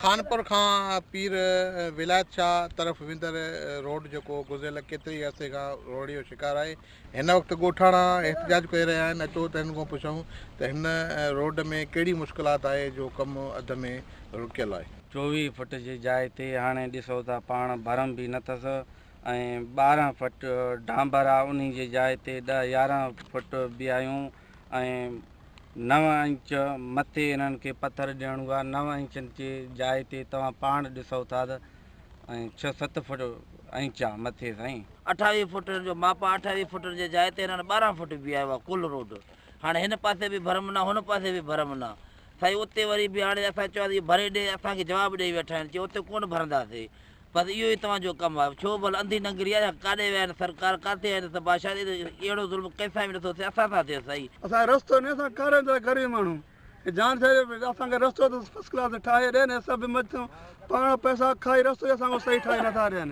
خانپور کان پير ولايت شاهه طرف ويندڙ روڊ جيڪو گذريل ڪيتري ئي عرصي کان روڙي جو شڪار آهي. هن وقت ڳوٺاڻا احتجاج ڪري رهيا آهن اچو ته هنن کان پڇون ته هن روڊ ۾ ڪهڙي مشڪلات آهي جو ڪم اڌ ۾ رڪيل آهي. 24 فٽ جي جاء تي هاڻي ڏسو ٿا پاڻ ڀرم به نه ٿس ۽ 12 فٽ ڊانڀر آ انهي جي جاء تي 10 11 فٽ بيهايون ۽ 9 انچ مٿي انهن کي پٿر ڏيڻو آ 9 انچن جي جاء تي توهان پاڻ ڏسو ٿا ته ۽ 6 7 فٽ انچ آ مٿي سائين. 28 فٽن جو ماپ آ 28 فٽن جي جاء تي هنن 12 فٽ بيهايو آ ڪل روڊ هاڻي هن پاسي به ڀرم نه هن پاسي به ڀرم نه سائين اتي وري به هاڻي اسان چيو آ ته اهو ڀري ڏي اسان کي جواب ڏئي ويٺا آهن چي اتي ڪونه ڀرنداسي بس اهو ئي توهان جو ڪم آهي. ڇو ڀل انڌي ننگري آهي يا ڪاڏي ويا آهن سرڪار ڪاٿي آهن سڀ بادشاهه اهڙو ظلم ڪنهن سان به نٿو ٿئي اسان سان ٿيو سائين. اسان کي رستو نه اسان ڪارين جا غريب ماڻهو هي جان ڇڏي اسان کي رستو ته فرسٽ ڪلاس ٺاهي ڏين هي سڀ مٿيون پاڻ پئسا کائي رستو ئي اسان کي صحيح ٺاهي نٿا ڏين.